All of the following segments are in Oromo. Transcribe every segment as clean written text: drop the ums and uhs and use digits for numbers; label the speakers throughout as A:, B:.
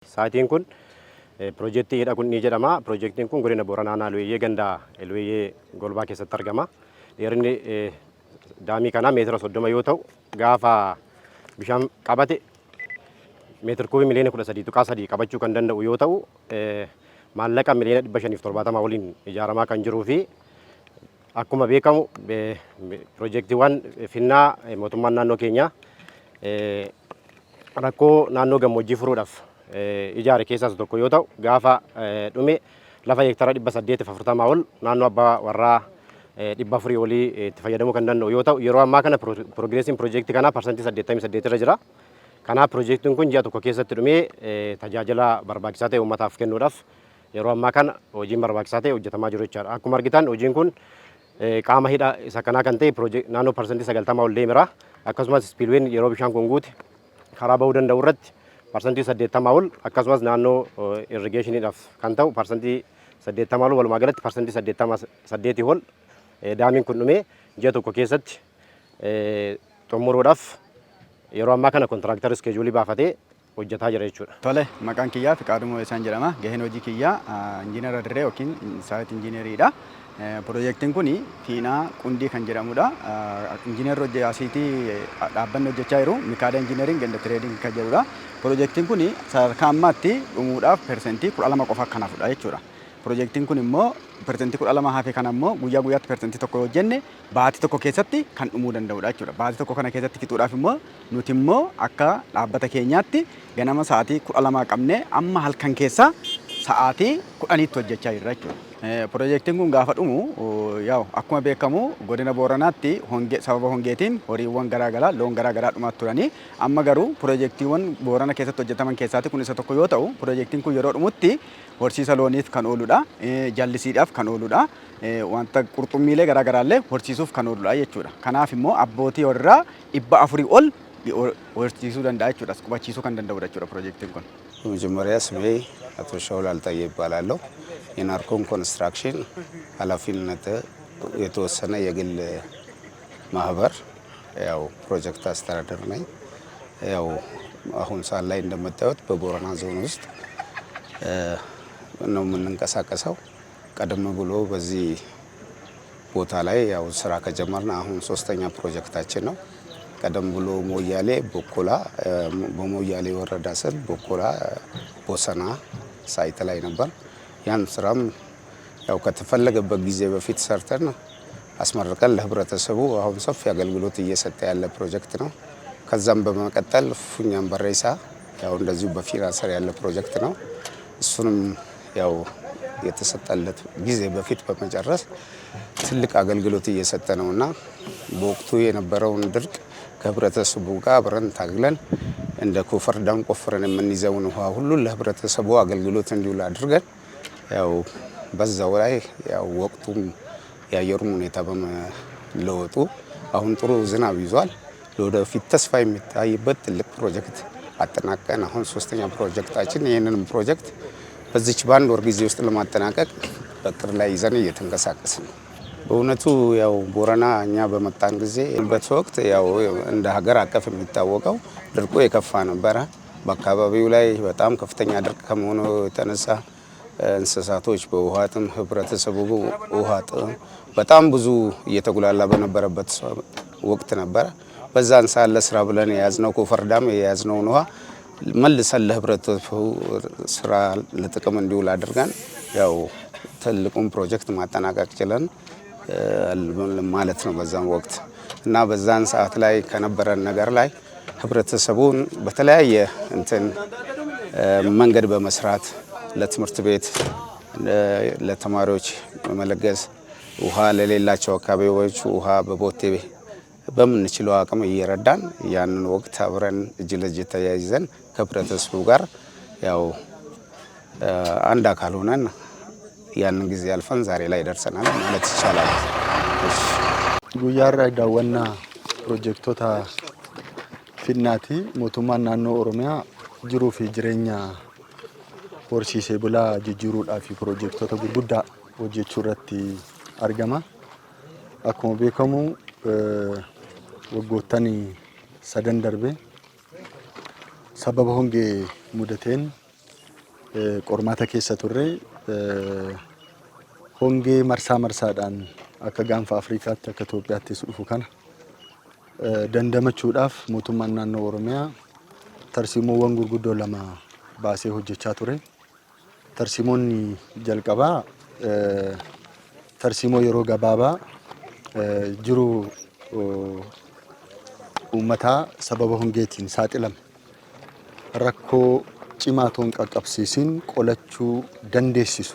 A: Saayitiin kun piroojeektii hidha Qundhii jedhama. Piroojeektiin kun godina Booranaa aanaa Luuyyee ganda Luuyyee Golbaa keessatti argama. Dheerinni daamii kanaa meetira 30 yoo ta'u, gaafa bishaan qabate meetir kuubii miliyoona 13.3 qabachuu kan danda'u yoo ta'u, maallaqa miliyoona 570 waliin ijaaramaa kan jiruu fi akkuma beekamu piroojeektiiwwan finnaa mootummaan naannoo keenyaa rakkoo naannoo gammoojjii furuudhaaf ijaare keessaa isa tokko yoo ta'u, gaafa dhume lafa heektara 840 ol naannoo abbaa warraa 400 olii itti fayyadamuu kan danda'u yoo ta'u, yeroo ammaa kana piroogiresiin piroojeektii kanaa 88% irra jira. Kanaaf piroojeektiin kun ji'a tokko keessatti dhumee tajaajila barbaachisaa ta'e uummataaf kennuudhaaf yeroo ammaa kana hojiin barbaachisaa ta'e hojjetamaa jiru jechaadha. Akkuma argitan hojiin kun qaama hidha isa kanaa kan ta'e naannoo 90% ol deemera. Akkasumas ispiilween yeroo bishaan kun guute karaa bahuu danda'u irratti 80% ol, akkasumas naannoo irrigeeshiniidhaaf kan ta'u 80% ol, walumaa galatti 88% ol daamiin kun dhumee ji'a tokko keessatti xumuruudhaaf yeroo ammaa kana kontiraaktarri iskeejuulii baafatee hojjetaa jira jechuudha.
B: Tole, maqaan kiyyaa Fiqaaduu Mo'eesaan jedhama. Gaheen hojii kiyyaa injiinara dirree yookiin saayit injiineriidha. Piroojeektiin kun Fiinaa Qundii kan jedhamudha. Injiinarri hojii asiitii dhaabbanni hojjechaa jiru Mikaada Injiineriing and Tireeding kan jedhudha. Piroojeektiin kun sadarkaa ammaatti dhumuudhaaf 12% qofa kan hafudha jechuudha. Piroojeektiin kun immoo 12% hafe kana immoo guyyaa guyyaatti 1% yoo hojjenne baatii tokko keessatti kan dhumuu danda'udha jechuudha. Baatii tokko kana keessatti fixuudhaaf immoo nuti immoo akka dhaabbata keenyaatti ganama sa'aatii 12 qabnee amma halkan keessaa sa'aatii 10tti hojjechaa jirra jechuudha. Piroojeektiin kun gaafa dhumu, yaa'u akkuma beekamu godina Booranaatti hongee, sababa hongeetiin horiiwwan garaagaraa, loon garaagaraa dhumaa turanii. Amma garuu piroojeektiiwwan Boorana keessatti hojjetaman keessaati kun isa tokko yoo ta'u, piroojeektiin kun yeroo dhumutti horsiisa looniif kan ooludha, jallisiidhaaf kan ooludha, wanta qurxummiilee garaagaraallee horsiisuuf kan ooludha jechuudha. Kanaaf immoo abbootii warraa 400 ol horsiisuu danda'a jechuudha, qubachiisuu kan danda'udha jechuudha piroojeektiin kun.
C: በመጀመሪያ ስሜ አቶ ሻውል አልታዬ ይባላለሁ። የናርኮን ኮንስትራክሽን ኃላፊነት የተወሰነ የግል ማህበር ያው ፕሮጀክት አስተዳደር ነኝ። ያው አሁን ሰዓት ላይ እንደምታዩት በቦረና ዞን ውስጥ ነው የምንንቀሳቀሰው። ቀደም ብሎ በዚህ ቦታ ላይ ያው ስራ ከጀመርን አሁን ሶስተኛ ፕሮጀክታችን ነው። ቀደም ብሎ ሞያሌ ቦኮላ፣ በሞያሌ ወረዳ ስር ቦኮላ ቦሰና ሳይት ላይ ነበር። ያን ስራም ያው ከተፈለገበት ጊዜ በፊት ሰርተን አስመርቀን ለህብረተሰቡ አሁን ሰፊ አገልግሎት እየሰጠ ያለ ፕሮጀክት ነው። ከዛም በመቀጠል ፉኛን በሬሳ ያው እንደዚሁ በፊና ስር ያለ ፕሮጀክት ነው። እሱንም ያው የተሰጠለት ጊዜ በፊት በመጨረስ ትልቅ አገልግሎት እየሰጠ ነውና በወቅቱ የነበረውን ድርቅ ከህብረተሰቡ ጋር አብረን ታግለን እንደ ኮፈር ዳም ቆፍረን የምንይዘውን ውሃ ሁሉ ለህብረተሰቡ አገልግሎት እንዲውል አድርገን ያው በዛው ላይ ያው ወቅቱም የአየሩም ሁኔታ በመለወጡ አሁን ጥሩ ዝናብ ይዟል። ለወደፊት ተስፋ የሚታይበት ትልቅ ፕሮጀክት አጠናቀን አሁን ሶስተኛ ፕሮጀክታችን ይህንንም ፕሮጀክት በዚች በአንድ ወር ጊዜ ውስጥ ለማጠናቀቅ በእቅድ ላይ ይዘን እየተንቀሳቀስን ነው። በእውነቱ ያው ቦረና እኛ በመጣን ጊዜ በት ወቅት ያው እንደ ሀገር አቀፍ የሚታወቀው ድርቁ የከፋ ነበረ። በአካባቢው ላይ በጣም ከፍተኛ ድርቅ ከመሆኑ የተነሳ እንስሳቶች በውሃ ጥም፣ ህብረተሰቡ ውሃ ጥም በጣም ብዙ እየተጉላላ በነበረበት ወቅት ነበረ። በዛን ሰዓት ለስራ ብለን የያዝነው ኮፈር ዳም የያዝነውን ውሃ መልሰን ለህብረተሰቡ ስራ ለጥቅም እንዲውል አድርገን ያው ትልቁን ፕሮጀክት ማጠናቀቅ ችለን ማለት ነው በዛን ወቅት። እና በዛን ሰዓት ላይ ከነበረን ነገር ላይ ህብረተሰቡን በተለያየ እንትን መንገድ በመስራት፣ ለትምህርት ቤት ለተማሪዎች በመለገስ፣ ውሃ ለሌላቸው አካባቢዎች ውሃ በቦቴ በምንችለው አቅም እየረዳን ያንን ወቅት አብረን እጅ ለእጅ ተያይዘን ከህብረተሰቡ ጋር ያው አንድ አካል ሆነን ያንን ጊዜ አልፈን ዛሬ ላይ ደርሰናል ማለት ይቻላል።
D: Guyyaa har'aa daawwannaa piroojektota finnaati. Mootummaan naannoo Oromiyaa jiruu fi jireenya horsiisee bulaa jijjiiruudhaaf piroojektota gurguddaa hojjechuu irratti argama. Akkuma beekamu waggoottan sadan darbe sababa hongee mudateen Qormaata keessa turre, hongee marsaa marsaadhaan akka gaanfa Afrikaatti, akka Itoophiyaattis dhufu kana dandamachuudhaaf mootummaan naannoo Oromiyaa tarsiimoowwan gurguddoo lama baasee hojjechaa ture. Tarsiimoonni jalqabaa tarsiimoo yeroo gabaabaa jiru uummataa sababa hongeetiin saaxilame rakkoo cimaa otoo hin qaqqabsiisin qolachuu dandeessisu,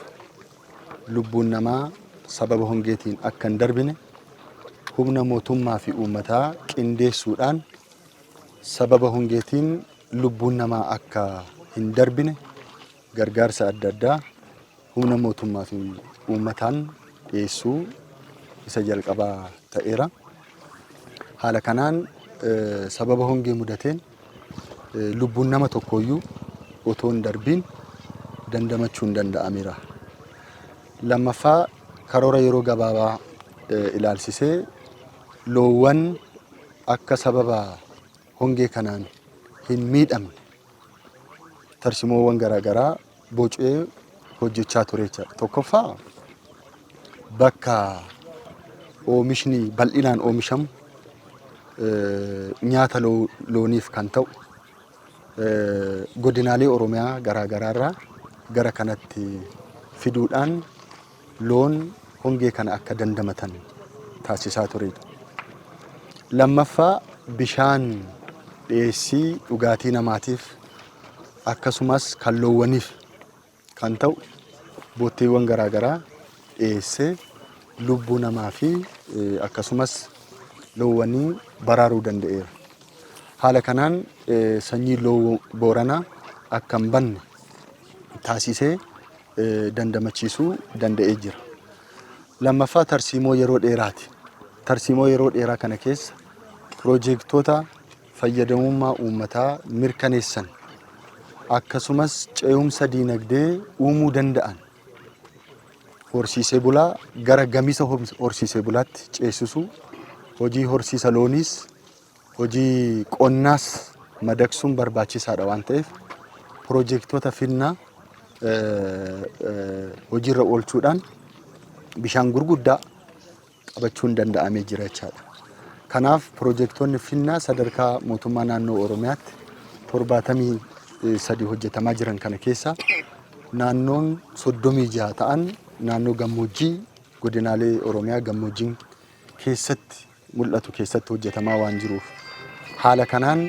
D: lubbuun namaa sababa hongeetiin akka hin darbine humna mootummaa fi uummataa qindeessuudhaan sababa hongeetiin lubbuun namaa akka hin darbine gargaarsa adda addaa humna mootummaa fi uummataan dhiyeessuu isa jalqabaa ta'eera. Haala kanaan sababa hongee mudateen lubbuun nama tokkooyyuu otoo hin darbiin dandamachuun danda'ameera. Lammaffaa, karoora yeroo gabaabaa ilaalsisee loowwan akka sababa hongee kanaan hin miidhamne tarsimoowwan garaagaraa bocee hojjechaa ture jechaadha. Tokkoffaa, bakka oomishni bal'inaan oomishamu, nyaata looniif kan ta'u godinaalee Oromiyaa garaagaraarraa gara kanatti fiduudhaan loon hongee kana akka dandamatan taasisaa turedha. Lammaffaa, bishaan dhiyeessii dhugaatii namaatiif akkasumas kan loowwaniif kan ta'u bootteewwan garaagaraa dhiyeessee lubbuu namaa fi akkasumas loowwanii baraaruu danda'eera. Haala kanaan sanyii loon Booranaa akka hin banne taasisee dandamachiisuu danda'ee jira. Lammaffaa, tarsiimoo yeroo dheeraati. Tarsiimoo yeroo dheeraa kana keessa piroojeektoota fayyadamummaa uummataa mirkaneessan akkasumas ce'umsa diinagdee uumuu danda'an, horsiisee bulaa gara gamisa horsiisee bulaatti ceesisuu, hojii horsiisa looniis hojii qonnaas madaqsuun barbaachisaadha waan ta'eef, piroojeektoota finnaa hojiirra oolchuudhaan bishaan gurguddaa qabachuun danda'amee jira jechaadha. Kanaaf piroojeektoonni finnaa sadarkaa mootummaa naannoo Oromiyaatti 73 hojjetamaa jiran kana keessa naannoon 36 ta'an naannoo gammoojjii, godinaalee Oromiyaa gammoojjiin keessatti mul'atu keessatti hojjetamaa waan jiruuf, haala kanaan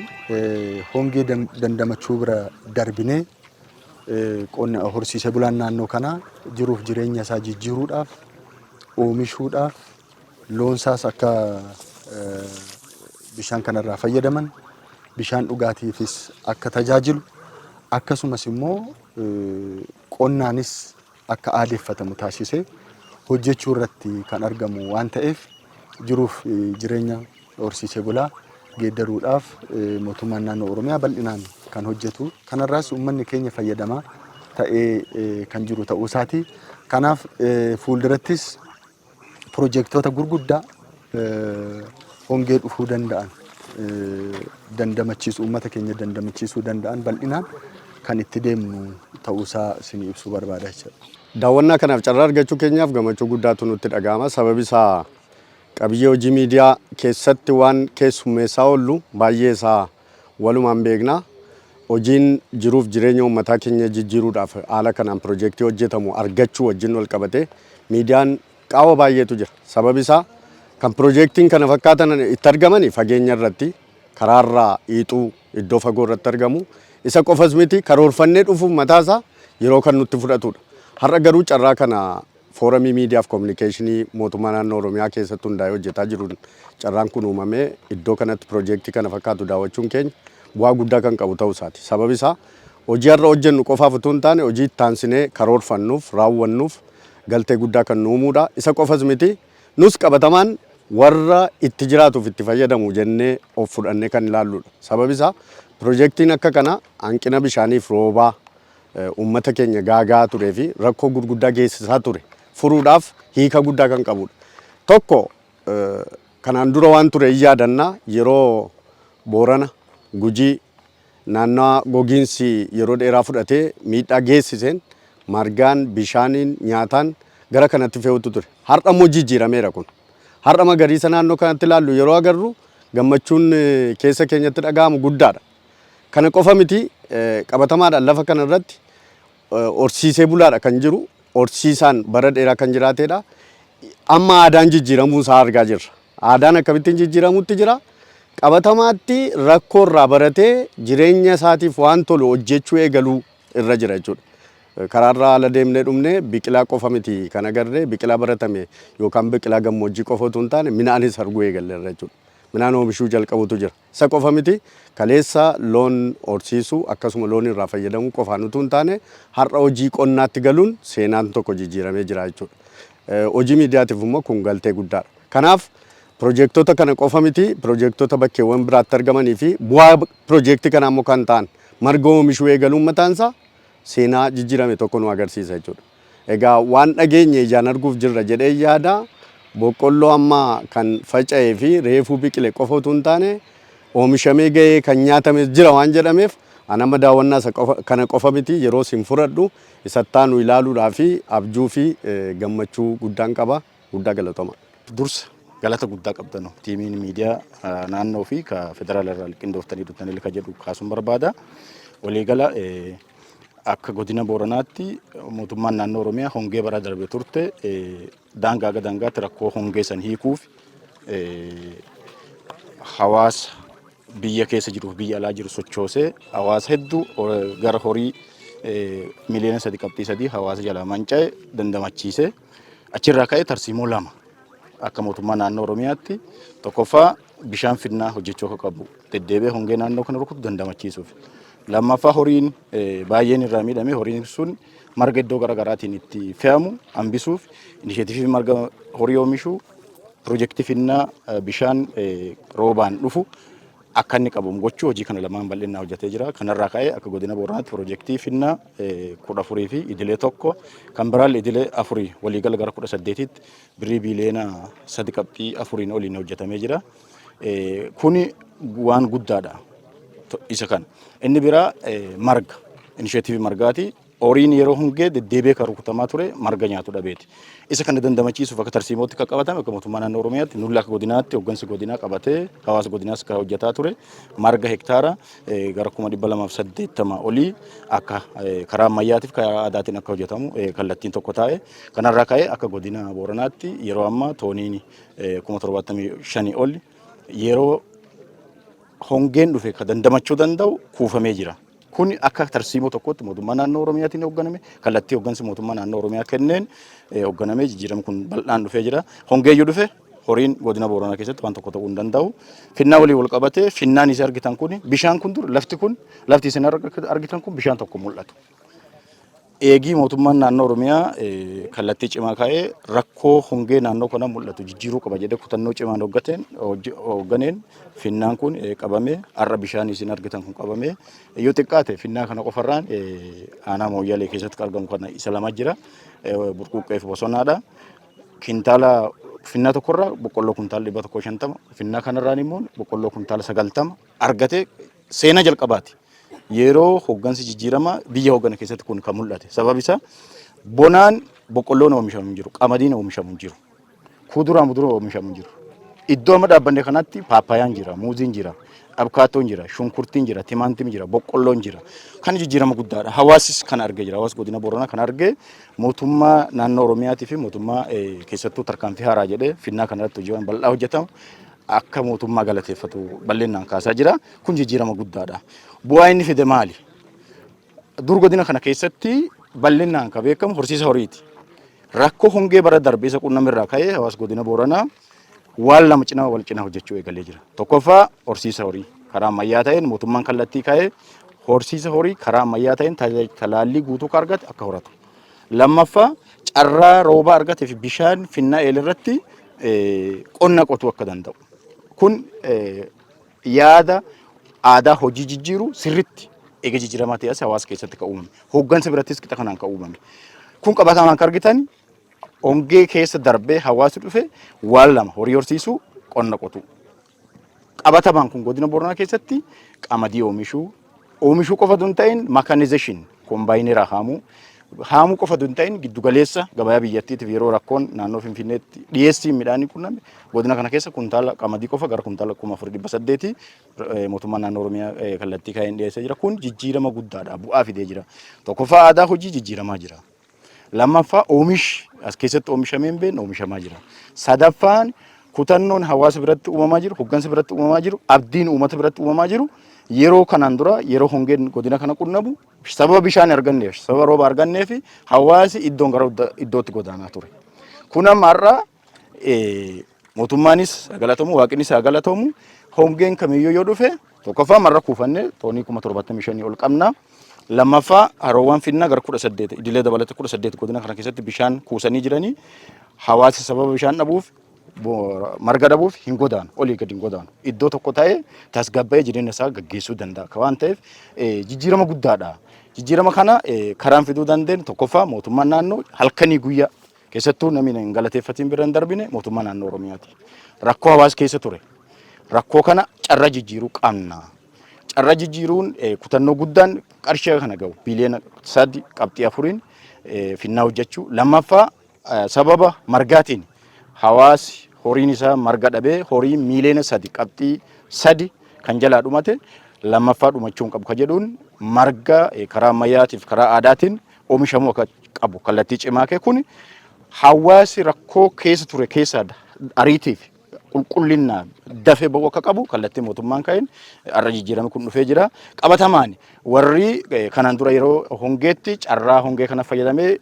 D: hongee dandamachuu bira darbinee qonna horsiisee bulaan naannoo kanaa jiruuf jireenya isaa jijjiiruudhaaf, oomishuudhaaf, loonsaas akka bishaan kanarraa fayyadaman, bishaan dhugaatiifis akka tajaajilu, akkasumas immoo qonnaanis akka aadeffatamu taasisee hojjechuu irratti kan argamu waan ta'eef, jiruuf jireenya horsiisee bulaa geeddaruudhaaf mootummaan naannoo Oromiyaa bal'inaan kan hojjetu, kanarraas uummanni keenya fayyadamaa ta'ee kan jiru ta'uu isaati. Kanaaf fuuldurattis piroojeektoota gurguddaa hongee dhufuu danda'an dandamachiisu, uummata keenya dandamachiisuu danda'an bal'inaan kan itti deemnu ta'uusaa isin ibsuu barbaada jechuudha.
E: Daawwannaa kanaaf carraa argachuu keenyaaf gammachuu guddaatu nutti dhaga'ama. Sababi isaa qabiyyee hojii miidiyaa keessatti waan keessummeessaa oollu baay'ee isaa walumaan beekna. Hojiin jiruuf jireenya uummataa keenya jijjiiruudhaaf haala kanaan piroojeektii hojjetamu argachuu wajjin wal qabate miidiyaan qaawwa baay'eetu jira. Sababi isaa kan piroojeektiin kana fakkaatan itti argamani fageenya irratti, karaarraa hiixuu iddoo fagoo irratti argamu. Isa qofas miti, karoorfannee dhufuuf mataasaa yeroo kan nutti fudhatudha. Har'a garuu carraa kana fooramii miidiyaa fi koominikeeshinii mootummaa naannoo Oromiyaa keessatti hundaa'ee hojjetaa jiruun carraan kun uumamee iddoo kanatti piroojeektii kana fakkaatu daawwachuun keenya bu'aa guddaa kan qabu ta'uu isaati. Sababi isaa hojii har'a hojjennu qofaaf utuu hin taane hojii itti aansinee karoorfannuuf, raawwannuuf galtee guddaa kan nu uumuudha. Isa qofas miti, nus qabatamaan warra itti jiraatuuf itti fayyadamu jennee of fudhannee kan ilaalludha. Sababi isaa piroojeektiin akka kana hanqina bishaaniif roobaa uummata keenya gaagaa turee fi rakkoo gurguddaa geessisaa ture furuudhaaf hiika guddaa kan qabudha. Tokko, kanaan dura waan ture hin yaadannaa, yeroo Boorana, Gujii, Naannawa gogiinsi yeroo dheeraa fudhatee miidhaa geessiseen margaan, bishaaniin, nyaataan gara kanatti fe'utu ture. Har'a immoo jijjiirameera kun. Har'a magariisa naannoo kanatti ilaallu yeroo agarru gammachuun keessa keenyatti dhaga'amu guddaadha. Kana qofa miti, qabatamaadhaan lafa kana irratti horsiisee bulaadha kan jiru. Horsiisaan bara dheeraa kan jiraatedha. Amma aadaan jijjiiramuu isaa argaa jirra. Aadaan akkamittiin jijjiiramutti jira? Qabatamaatti rakkoo irraa baratee jireenya isaatiif waan tolu hojjechuu eegaluu irra jira jechuudha. Karaarraa haala deemnee dhumne biqilaa qofa miti kan agarree, biqilaa baratame yookaan biqilaa gammoojjii qofa otoo hin taane midhaanis arguu eegalleerra jechuudha. Midhaan oomishuu jalqabutu jira. Isa qofa miti, kaleessa loon horsiisuu akkasuma loon irraa fayyadamuu qofaan utuu hin taane har'a hojii qonnaatti galuun seenaan tokko jijjiiramee jira jechuudha. Hojii miidiyaatiif immoo kun galtee guddaadha. Kanaaf piroojektota kana qofa miti, piroojektota bakkeewwan biraatti argamanii fi bu'aa piroojeektii kanaa immoo kan ta'an marga oomishuu eegaluun mataan isaa seenaa jijjiirame tokko nu agarsiisa jechuudha. Egaa waan dhageenye ijaan arguuf jirra jedhee yaada. Boqqolloo amma kan faca'ee fi reefuu biqile qofa utuu hin taane oomishamee gahee kan nyaatames jira waan jedhameef, an amma daawwannaa isa qofa kana qofa miti yeroo isin fudhadhu isattaanu ilaaluudhaa fi abjuu fi gammachuu guddaan qaba. Guddaa galatoma.
F: Dursa galata guddaa qabdanu tiimiin miidiyaa naannoo fi ka federaala irraa qindooftanii dhuftanii ka jedhu kaasuun barbaada. Waliigala akka godina Booranaatti mootummaan naannoo Oromiyaa hongee bara darbe turte daangaa ga daangaatti rakkoo hongee san hiikuuf hawaasa biyya keessa jiruuf biyya alaa jiru sochoosee hawaasa hedduu gara horii miliyoona 3.3 hawaasa jalaa manca'e dandamachiise. Achirraa ka'ee tarsiimoo lama akka mootummaa naannoo Oromiyaatti, tokkoffaa bishaan finnaa hojjechuu akka qabu deddeebi'ee hongee naannoo kana rukutu dandamachiisuuf. Lammaffaa, horiin baay'een irraa miidhame, horiin sun marga iddoo garaagaraatiin itti fe'amu hambisuuf inisheetivii marga horii oomishuu, piroojeektii finnaa bishaan roobaan dhufu akka inni qabamu gochuu, hojii kana lamaan bal'inaan hojjetee jira. Kanarraa ka'ee akka godina Booranaatti piroojeektii finnaa 14 fi idilee tokko kan biraallee idilee afurii waliigala gara 18tti birrii biiliyoona 3.4n oliin hojjetamee jira. Kuni waan guddaadha isa kana. Inni biraa marga, inisheetivii margaati. Horiin yeroo hongee deddeebi'ee kan rukutamaa ture marga nyaatu dhabeeti. Isa kana dandamachiisuuf akka tarsiimootti kan qabatame akka mootummaa naannoo Oromiyaatti, nulla akka godinaatti hooggansi godinaa qabatee hawaasa godinaas kan hojjetaa ture marga hektaara gara 280,000 olii akka karaa ammayyaatiif karaa aadaatiin akka hojjetamu kallattiin tokko taa'e. Kanarraa ka'ee akka godina Booranaatti yeroo ammaa tooniin 75,000 ol yeroo hongeen dhufe kan dandamachuu danda'u kuufamee jira. Kun akka tarsiimoo tokkotti mootummaa naannoo Oromiyaatiin hoogganame, kallattii hooggansi mootummaa naannoo Oromiyaa kenneen hoogganamee jijjiiramni kun bal'aan dhufee jira. Hongeeyyuu dhufe horiin godina Booranaa keessatti waan tokko ta'uu hin danda'u. Finnaa waliin wal qabatee finnaan isin argitan kun, bishaan kun dur lafti kun, lafti isin argitan kun bishaan tokko mul'atu. Eegii mootummaan naannoo Oromiyaa kallattii cimaa kaa'ee rakkoo hongee naannoo kana mul'atu jijjiiruu qaba jedhee kutannoo cimaan hooggateen hoogganeen finnaan kun qabamee har'a bishaan isin argitan kun qabamee, yoo xiqqaate finnaa kana qofarraan aanaa Mooyyalee keessatti kan argamu kana isa lama jira, Burquuqqee fi Bosonaadha. Kintaala finnaa tokkorraa boqqolloo kuntaala 150, finnaa kanarraan immoo boqqolloo kuntaala 90 argatee seenaa jalqabaati. Yeroo hooggansi jijjiirama biyya hooggana keessatti kun kan mul'ate. Sababi isaa bonaan boqqolloon oomishamu hin jiru, qamadiin oomishamu hin jiru, kuduraa muduraan oomishamu hin jiru. Iddoo amma dhaabbanne kanatti paappayaan jira, muuziin jira, abkaattoon jira, shunkurtiin jira, timaantiin jira, boqqolloon jira. Kan jijjiirama guddaadha. Hawaasis kan argee jira. Hawaasi godina Booranaa kan argee mootummaa naannoo Oromiyaatii fi mootummaa keessattuu tarkaanfii haaraa jedhee finnaa kanarratti hojiiwwan bal'aa hojjetamu akka mootummaa galateeffatu bal'inaan kaasaa jira. Kun jijjiirama guddaadha. Bu'aa inni fide maali? Dur godina kana keessatti bal'inaan kan beekamu horsiisa horiiti. Rakkoo hongee bara darbe isa qunname irraa ka'ee hawaasa godina Booranaa waan lama cinaa wal cinaa hojjechuu eegalee jira. Tokkoffaa, horsiisa horii karaa ammayyaa ta'een mootummaan kallattii ka'ee horsiisa horii karaa ammayyaa ta'een talaallii guutuu kan argate akka horatu. Lammaffaa, carraa roobaa argatee fi bishaan finnaa eel irratti qonna qotuu akka danda'u. Kun yaada aadaa hojii jijjiiru sirritti eega jijjiiramaa ta'e as hawaasa keessatti kan uumame. Hooggansa birattis qixa kanaan kan uumame. Kun qabatamaan kan argitan hongee keessa darbee hawaasni dhufe waan lama, horii horsiisuu, qonna qotuu. Qabatamaan kun godina Booranaa keessatti qamadii oomishuu, Oomishuu qofa osoo hin ta'in, mechanization, kombaayinera haamuu haamuu qofa osoo hin ta'in, giddugaleessa gabayaa biyyattiitiif yeroo rakkoon naannoo Finfinneetti dhiyeessii midhaanii qunname, godina kana keessa kuntaala qamadii qofa gara kuntaala 4,800 mootummaan naannoo Oromiyaa kallattii kaa'een dhiyeessee jira. Kun jijjiirama guddaadha. Bu'aa fidee jira. Tokkoffaa, aadaa hojii jijjiiramaa jira. Lammaffaa, oomishi as keessatti oomishamee hin beekne oomishamaa jira. Sadaffaan, kutannoon hawaasa biratti uumamaa jiru, hoggansa biratti uumamaa jiru, abdiin uummata biratti uumamaa jiru, yeroo kanaan dura yeroo hongeen godina kana qunnamu sababa bishaan arganneef, sababa rooba arganneef hawaasi iddoon gara iddootti godaanaa ture. Kun amma har'a mootummaanis haa galatamu, Waaqnis haa galatamu, hongeen kamiyyuu yoo dhufe, tokkoffaa marra kuufannee toonii 75,000 ol qabna. Lammaffaa, haroowwan finnaa gara 18, idilee dabalata 18, godina kana keessatti bishaan kuusanii jiranii, hawaasi sababa bishaan dhabuuf, marga dhabuuf hin godaanu, olii gadi hin godaanu. Iddoo tokko ta'ee tasgabba'ee jireenya isaa gaggeessuu danda'a waan ta'eef jijjiirama guddaadha. Jijjiirama kana karaan fiduu dandeenyu, tokkoffaa, mootummaan naannoo halkanii guyyaa, keessattuu namni hin galateeffatiin bira hin darbine mootummaa naannoo Oromiyaati. Rakkoo hawaasa keessa ture. Rakkoo kana carra jijjiiruu qabna. Carra jijjiiruun kutannoo guddaan qarshii kana gahu biliyoona 3.4n finnaa hojjechuu. Lammaffaa, sababa margaatiin hawaasi horiin isaa marga dhabee horii miiliyoona 3.3 kan jalaa dhumate lammaffaa dhumachuu hin qabu ka jedhuun marga karaa ammayyaatiif karaa aadaatiin oomishamuu akka qabu kallattii cimaa kee, kun hawaasi rakkoo keessa ture keessaa ariitiif qulqullinaan dafee ba'uu akka qabu kallattii mootummaan ka'een har'a jijjiirame kun dhufee jira. Qabatamaan warri kanaan dura yeroo hongeetti carraa hongee kana fayyadamee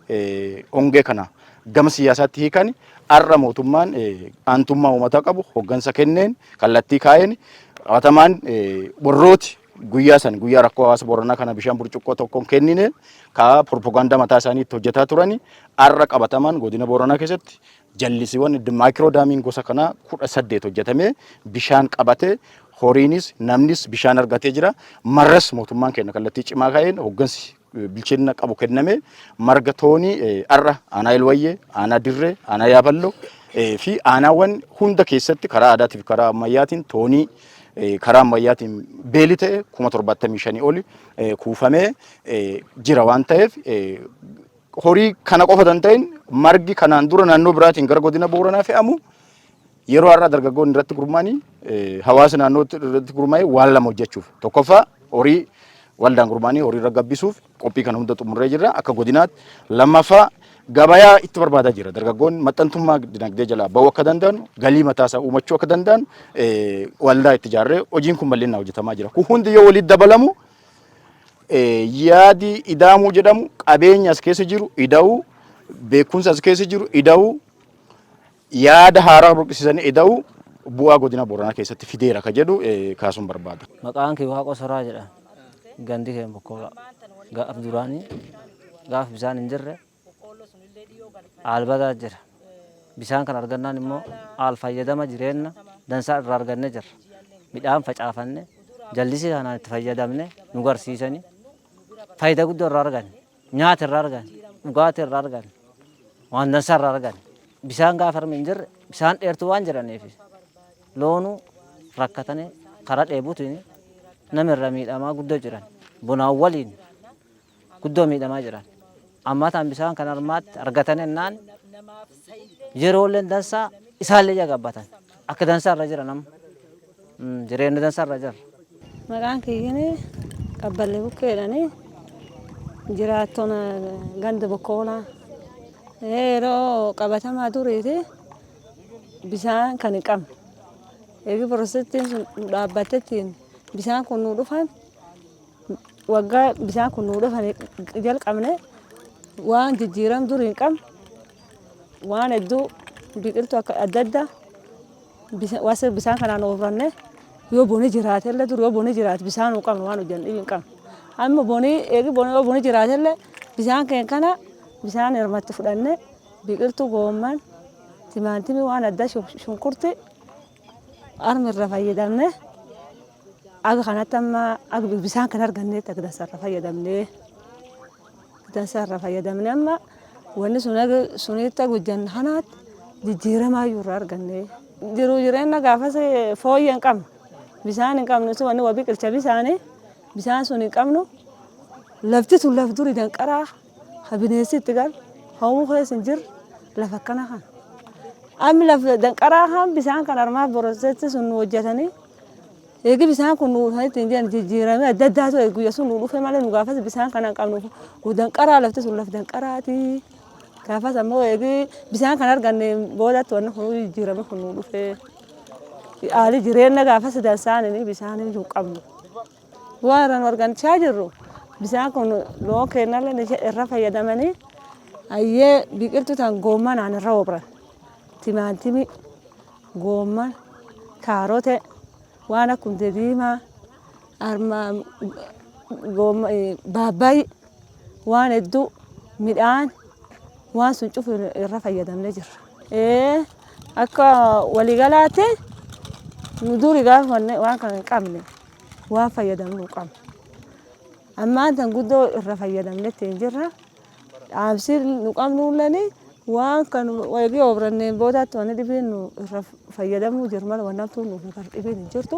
F: hongee kana gama siyaasaatti hiikan, har'a mootummaan aantummaa uummataa qabu hoggansa kenneen, kallattii kaa'een, qabatamaan warrooti guyyaa san, guyyaa rakkoo hawaasa Booranaa kana bishaan burcuqqoo tokkoon kennine ka propagaandaa mataa isaanii itti hojjetaa turani, har'a qabatamaan godina Booranaa keessatti jallisiiwwan micro damiin gosa kanaa 18 hojjetamee bishaan qabate, horiinis namnis bishaan argatee jira. Marras mootummaan kenna kallattii cimaa ka'een hoggansi bilchina qabu kenname marga toonii har'a aanaa Elwayyee, aanaa Dirree, aanaa Yaaballoo fi aanaawwan hunda keessatti karaa aadaatiif karaa ammayyaatiin toonii karaa ammayyaatiin beeli ta'e 75,000 oli kuufamee jira waan ta'eef, horii kana qofa kan ta'in margi kanaan dura naannoo biraatiin gara godina Booranaa fe'amu yeroo har'aa dargaggoonni irratti gurmaa'anii, hawaasa naannoo irratti gurmaa'ee waan lama hojjechuuf: tokkoffaa, horii waldaan gurmaa'anii horii irra gabbisuuf qophii kana hunda xumurree jirra akka godinaatti; lammaffaa, gabayaa itti barbaadaa jira. Dargaggoonni maxxantummaa dinagdee jalaa ba'uu akka danda'an, galii mataa isaa uumachuu akka danda'an waldaa itti ijaarree hojiin kun bal'inaan hojjetamaa jira. Kun hundi yoo walitti dabalamu, yaadi idaamuu jedhamu, qabeenya as keessa jiru ida'uu, beekumsa as keessa jiru ida'uu, yaada haaraa burqisiisanii ida'uu, bu'aa godina Booranaa keessatti fideera ka jedhu kaasuun barbaada.
G: Maqaan kee Waaqoo Soraa jedhama. Gandi kee Bokkoola. Gaaf duraanii gaaf bisaan hin jirre aalbadaa jira. Bisaan kan argannaan immoo aal fayyadama jireenya dansaa irraa arganne jirra. Midhaan facaafanne, jallisii kanaan itti fayyadamne, nu garsiisanii faayidaa guddoo irraa arganne. Nyaata irraa arganne, dhugaatii irraa arganne, waan dansaa irraa arganne. Bisaan gaafa harmi hin jirre bisaan dheertuu waan jedhaniif loonuu rakkatanii karaa dheebuutiin nama irra miidhamaa guddoo jiran. Bonaan waliin guddoo miidhamaa jiran. Ammaa ta'an bisaan kan armaatti argatan ennaan yeroolleen dansaa isaallee ija gabbatan. Akka dansaa irra jiran amma. Jireenya dansaa irra jira.
H: Maqaan kiyyini Qabballee Bukkeedhani. Jiraattona ganda Bokkoolaa. Yeroo qabatamaa duriiti bisaan kan hin qabne. Eegi pirojektiin sun nu dhaabbattettiin bisaan kun nu dhufan, waggaa bisaan kun nu dhufan jalqabne, waan jijjiiram durii hin qabne, waan hedduu, biqiltuu akka adda addaa wasa bisaan kanaan oofranne. Yoo boni jiraatellee, dur yoo boni jiraate bisaan hin qabnu, waan hojjennu dhibi hin qabnu. Amma boni eegi boni yoo boni jiraatellee bisaan keenya kana bisaan hirmatti fudhanne biqiltuu goomman, timaatimii, waan adda, shunkurti armi irra fayyadamne. Aga kanatti amma aga bisaan kan arganneetti akka dansa irra fayyadamne, dansa irra fayyadamne. Amma wanni sun aga sunitti aga hojjanne kanaatti jijjiiramaa iyyuu irraa arganne. Jiruu jireenya gaafas fooyyee hin qabnu, bisaan hin qabnu, wanni waa biqilcha bisaanii. Bishaan sun hin qabnu. Lafti tun laf duri danqaraa ka bineensi itti galu hawwuu keessa hin jirre lafa akkana kana. Ammi lafa danqaraa kan bishaan kan armaa borossetti sun nu hojjetanii eegi bishaan kun nu dhufanitti hin jedhan jijjiiramee adda addaatu guyya sun nu dhufe malee nu gaafas bishaan kana hin qabnu danqaraa lafti sun laf danqaraati. Gaafas ammoo eegi bishaan kan arganne boodatti wanni kun jijjiirame kun nu dhufe. Haalli jireenya gaafas dansaanii bishaan hin qabnu. Waan irra nu argachaa jirru bishaan kun loon keenyallee irra fayyadamanii ayyee biqiltuu tan goommanaan irra obran. Timaatimii, goomman, kaarote, waan akka hundee diimaa, arma baabbayi waan hedduu midhaan waan sun cufu irra fayyadamnee jirra. Akka waliigalaatti nu duri gaafa waan kana hin qabne waan fayyadamnu hin qabnu. Ammaan tan guddoo irra fayyadamnetti hin jirra. Dhaamsi nu qabnullee waan kan eegee obranneen boodaatti wanni dhibiin nu irra fayyadamuu jiru malee wanni hamtuun nu kan dhibiin hin jirtu.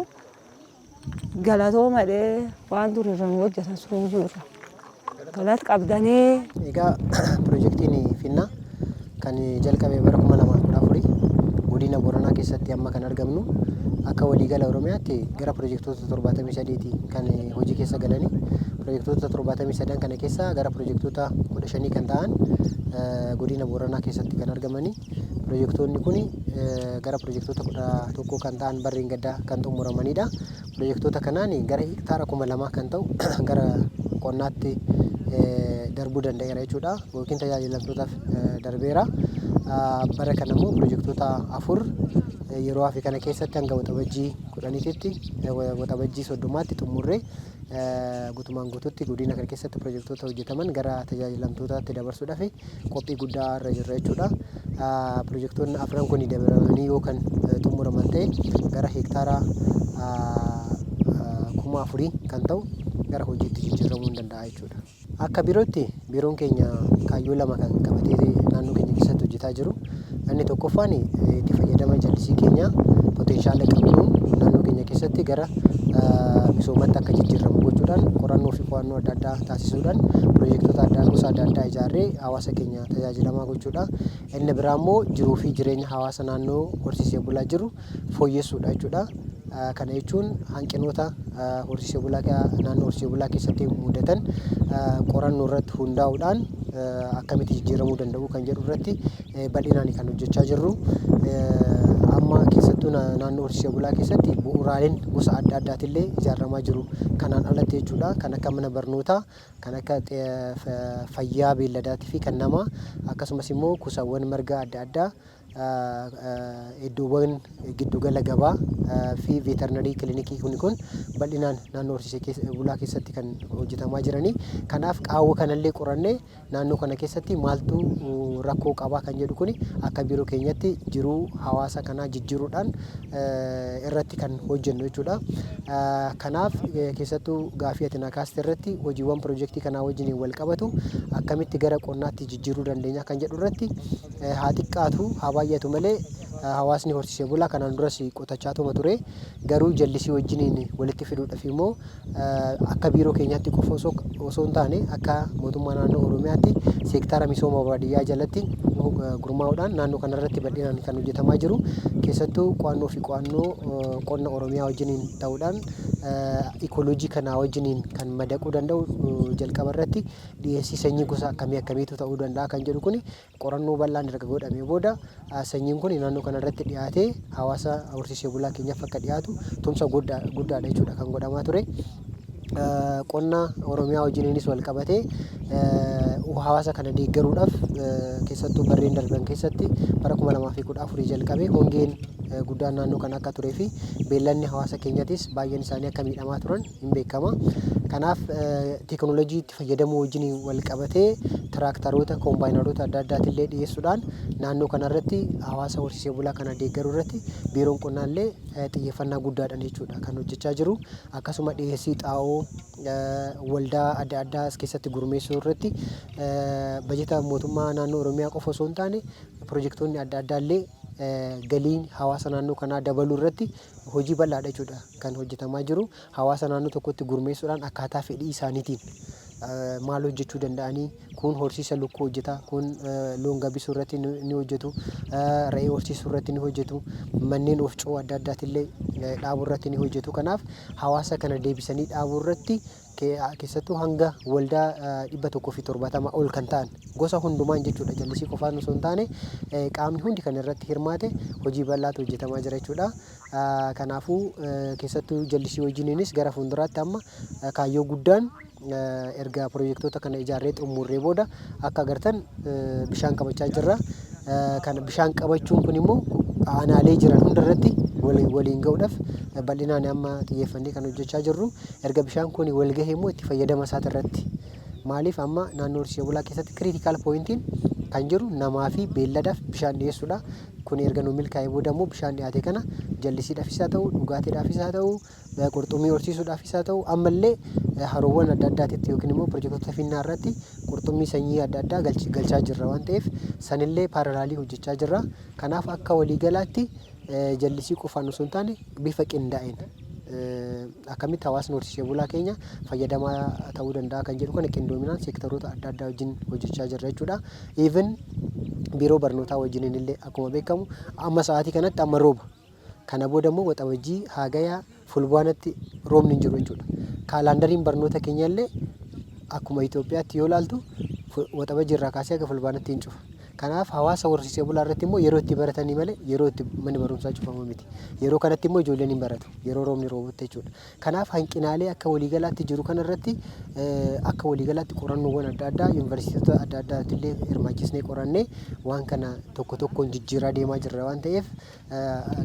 H: Galatooma jedhee waan dur irra nu hojjetan sun irra. Galata qabdanii.
I: Egaa piroojeektiin Finnaa kan jalqabe bara 2014 godina Booranaa keessatti amma kan argamnu akka waliigala Oromiyaatti gara piroojeektoota 73 kan hojii keessa galanii piroojeektoota 73 kana keessa gara piroojeektoota 15 kan ta'an godina Booranaa keessatti kan argamanii piroojeektoonni kun gara piroojeektoota 11 kan ta'an barreen gaddaa kan xumuramanidha. Piroojeektoota kanaan gara hektaara 2000 kan ta'u gara qonnaatti darbuu danda'eera jechuudha yookiin tajaajilamtootaaf darbeera. Bara kana immoo piroojeektoota 4 yeroo hafe kana keessatti hanga waxabajjii 10tti waxabajjii 30tti xumurree guutumaan guututti godina kana keessatti piroojeektoota hojjetaman gara tajaajilamtootaatti dabarsuudhaaf qophii guddaa irra jirra jechuudha. Piroojeektoonni afran kun dabalamanii yoo kan xumuraman ta'e gara hektaara 4000 kan ta'u gara hojiitti jijjiiramuu ni danda'a jechuudha. Akka biirootti biiroon keenya kaayyoo lama kan qabatee naannoo keenya keessatti hojjetaa jiru. Inni tokkoffaan itti fayyadama jallisii keenya potenshaala qabnuun naannoo keenya keessatti gara misoomatti akka jijjiiramu gochuudhaan qorannoo fi qo'annoo adda addaa taasisuudhaan piroojeektoota adda gosa adda addaa ijaarree hawaasa keenya tajaajilamaa gochuudha. Inni biraa immoo jiruu fi jireenya hawaasa naannoo horsiisee bulaa jiru fooyyessuudha jechuudha. Kana jechuun hanqinoota horsiisee bulaa naannoo horsiisee bulaa keessatti mudatan qorannoo irratti hundaa'uudhaan akkamitti jijjiiramuu danda'u kan jedhu irratti bal'inaan kan hojjechaa jirru. Amma keessattuu naannoo horsiisee bulaa keessatti bu'uuraaleen gosa adda addaatillee ijaaramaa jiru. Kanaan alatti jechuudha kan akka mana barnootaa, kan akka fayyaa beelladaatii fi kan namaa akkasumas immoo kuusawwan marga adda addaa iddoowwan giddugala gabaa fi veeterinarii kilinikii kun bal'inaan naannoo horsiisee bulaa keessatti kan hojjetamaa jiranii. Kanaaf qaawwa kanallee qorannee naannoo kana keessatti maaltu rakkoo qabaa kan jedhu kun akka biiroo keenyatti jiruu hawaasa kanaa jijjiiruudhaan irratti kan hojjennu jechuudha. Kanaaf keessattuu gaafii ati na kaaste irratti hojiiwwan piroojeektii kanaa wajjin wal qabatu akkamitti gara qonnaatti jijjiiruu dandeenya kan jedhu irratti haa xiqqaatu haa baay'atu malee hawaasni horsiisee bulaa kanaan duras qotachaatuma ture garuu jallisii wajjiniin walitti fiduudhaaf immoo akka biiroo keenyaatti qofa osoo hin taane akka mootummaa naannoo Oromiyaatti seektara misooma baadiyyaa jalatti gurmaa'uudhaan naannoo kanarratti bal'inaan kan hojjetamaa jiru keessattuu qo'annoo fi qo'annoo qonna Oromiyaa wajjiniin ta'uudhaan ikooloojii kanaa wajjiniin kan madaquu danda'u jalqaba irratti dhiyeessii sanyii gosa akkamii akkamiitu ta'uu danda'a kan jedhu kun qorannoo bal'aan erga godhamee booda sanyiin kun naannoo kanarratti dhiyaatee hawaasa horsiisee bulaa keenyaaf akka dhiyaatu tumsa guddaadha jechuudha kan godhamaa ture. Qonna Oromiyaa wajjiniinis wal qabatee hawaasa kana deeggaruudhaaf keessattuu barreen darban keessatti bara 2014 jalqabee hongeen guddaan naannoo kana akka turee fi beelladni hawaasa keenyatis baay'een isaanii akka miidhamaa turan hin beekama. Kanaaf teekinooloojii itti fayyadamuu wajjin wal qabatee tiraaktaroota, koombaayinaroota adda addaatillee dhiyeessuudhaan naannoo kanarratti hawaasa horsiisee bulaa kana deeggaruu irratti biiroon qonnaallee xiyyeeffannaa guddaadhaan jechuudha kan hojjechaa jiru. Akkasuma dhiyeessii xaa'oo waldaa adda addaa as keessatti gurmeessuu irratti bajeta mootummaa naannoo Oromiyaa qofa osoo hin taane piroojeektoonni adda addaallee galiin hawaasa naannoo kanaa dabaluu irratti hojii bal'aadha jechuudha kan hojjetamaa jiru. Hawaasa naannoo tokkotti gurmeessuudhaan akkaataa fedhii isaaniitiin maal hojjechuu danda'anii, kun horsiisa lukkuu hojjeta, kun loon gabbisuu irratti ni hojjetu, re'ee horsiisuu irratti ni hojjetu, manneen oofcoo adda addaatillee dhaabuu irratti ni hojjetu. Kanaaf hawaasa kana deebisanii dhaabuu irratti keessattuu hanga waldaa 170 ol kan ta'an gosa hundumaan jechuudha, jallisii qofaan osoo hin taane qaamni hundi kan irratti hirmaate hojii bal'aatu hojjetamaa jira jechuudha. Kanaafuu keessattuu jallisii wajjiniinis gara fuulduraatti amma kaayyoo guddaan erga pirojektoota kana ijaarree xumurree booda akka agartan bishaan qabachaa jirra. Kana bishaan qabachuun kun immoo aanaalee jiran hundarratti waliin gahuudhaaf bal'inaan amma xiyyeeffannee kan hojjechaa jirru. Erga bishaan kun wal gahee immoo itti fayyadama isaati irratti, maaliif amma naannoo horsiisee bulaa keessatti critical pointiin kan jiru namaa fi beelladaaf bishaan dhiyeessuudha. Kun erga nu milkaa'ee booda immoo bishaan dhiyaate kana jallisiidhaafis haa ta'u, dhugaatiidhaafis haa ta'u, qurxummii horsiisuudhaafis haa ta'u, ammallee haroowwan adda addaatitti yookiin immoo pirojektoota finnaa irratti qurxummii sanyii adda addaa galchaa jirra waan ta'eef sanillee parallelii hojjechaa jirra. Kanaaf akka waliigalaatti jallisii qofaan osoo hin taane bifa qindaa'een akkamitti hawaasni horsiisee bulaa keenya fayyadamaa ta'uu danda'a kan jedhu kana qindoominaan seektaroota adda addaa wajjin hojjechaa jirra jechuudha. Even biiroo barnootaa wajjiniin illee akkuma beekamu amma sa'aatii kanatti amma rooba. Kana booda immoo Waxabajjii, Hagayaa, Fulbaanatti roobni hin jiru jechuudha. Kaalandariin barnoota keenya illee akkuma Itoophiyaatti yoo ilaaltu Waxabajjii irraa kaasee haga Fulbaanatti hin cufa. Kanaaf hawaasa horsiisee bulaa irratti immoo yeroo itti baratanii malee yeroo itti manni barumsaa cufamu miti. Yeroo kanatti immoo ijoolleen hin baratu, yeroo roobni roobutti jechuudha. Kanaaf hanqinaalee akka waliigalaatti jiru kanarratti akka waliigalaatti qorannoowwan adda addaa yuunivarsiitota adda addaatti illee hirmaachisnee qorannee waan kana tokko tokkoon jijjiiraa deemaa jirra waan ta'eef,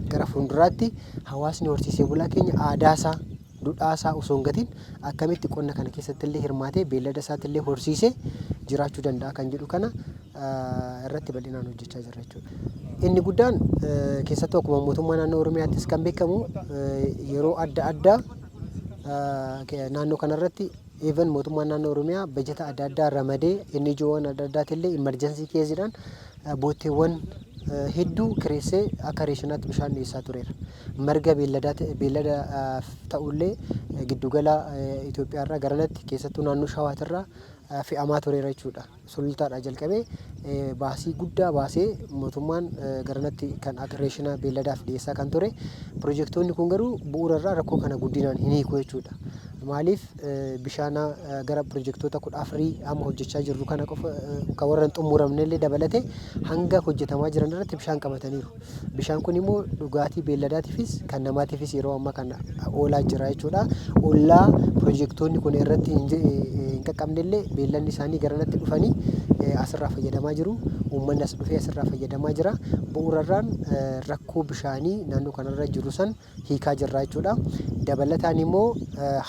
I: gara fuulduraatti hawaasni horsiisee bulaa keenya aadaasaa, duudhaasaa osoo hin gatin akkamitti qonna kana keessatti illee hirmaatee beellada isaatti illee horsiisee jiraachuu danda'a kan jedhu kana irratti bal'inaan hojjechaa jirra jechuudha. Inni guddaan keessattuu akkuma mootummaa naannoo Oromiyaattis kan beekamu yeroo adda addaa naannoo kanarratti even mootummaan naannoo Oromiyaa bajeta adda addaa ramadee inni ijoowwan adda addaatti illee emergency caseiidhaan bootteewwan hedduu kireessee akka rationaatti bishaan dhiyeessaa tureera. Marga beelladaaf ta'ullee giddugala Itoophiyaarraa garanatti keessattuu naannoo Shawaatirraa fe'amaa tureera jechuudha. Sulultaadhaa jalqabee baasii guddaa baasee mootummaan garanatti kan akka ration beelladaaf dhiyeessaa kan ture. Pirojektoonni kun garuu bu'uurarraa rakkoo kana guddinaan hin hiiku jechuudha. Maaliif bishaan gara pirojektoota 14 amma hojjechaa jirru kana qofa kan warra hin xumuramne illee dabalatee hanga hojjetamaa jiran irratti bishaan qabataniiru. Bishaan kun immoo dhugaatii beelladaatiifis kan namaatiifis yeroo ammaa kana oolaa jira jechuudha. Ollaa pirojektoonni kun irratti hin qaqqabne illee beelladni isaanii garanatti dhufanii asirraa fayyadamaa jiru. Uummanni as dhufee asirraa fayyadamaa jira. Bu'uurarraan rakkoo bishaanii naannoo kanarra jiru san hiikaa jirra jechuudha. Dabalataan immoo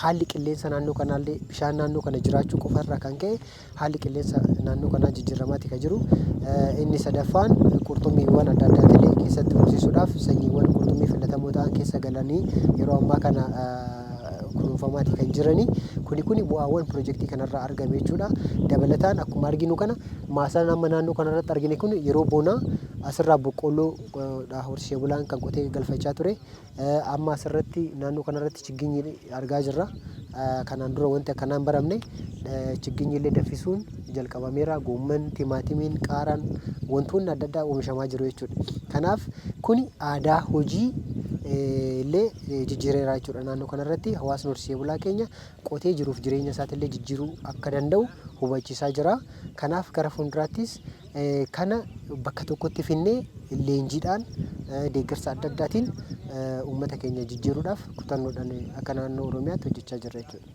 I: haalli qilleensa naannoo kanaallee bishaan naannoo kana jiraachuu qofarraa kan ka'e haalli qilleensa naannoo kanaa jijjiiramaati kan jiru. Inni sadaffaan qurxummiiwwan adda addaatillee keessatti horsiisuudhaaf sanyiiwwan qurxummii filatamoo ta'an keessa galanii yeroo ammaa kana kunuunfamaati kan jirani. Kuni bu'aawwan pirojektii kanarraa argame jechuudha. Dabalataan akkuma arginu kana maasaan amma naannoo kanarratti argine kun yeroo bonaa asirraa boqqolloo horsiisee bulaan kan qotee galfachaa ture. Amma asirratti naannoo kanarratti chigginyi argaa jirra. Kanaan dura wanti akkanaa hin baramne chigginyi illee danfisuun jalqabameera. Goomman, timaatimiin, qaaraan wantoonni adda addaa oomishamaa jiru jechuudha. Kanaaf kuni aadaa hojii illee jijjiireera jechuudha. Naannoo kanarratti hawaasni horsiisee bulaa keenya qotee jiruuf jireenya isaatiillee jijjiiruu akka danda'u hubachiisaa jira. Kanaaf gara fuulduraattis kana bakka tokkotti finnee leenjiidhaan, deeggarsa adda addaatiin uummata keenya jijjiiruudhaaf kutannoodhaan akka naannoo Oromiyaatti hojjechaa jirra jechuudha.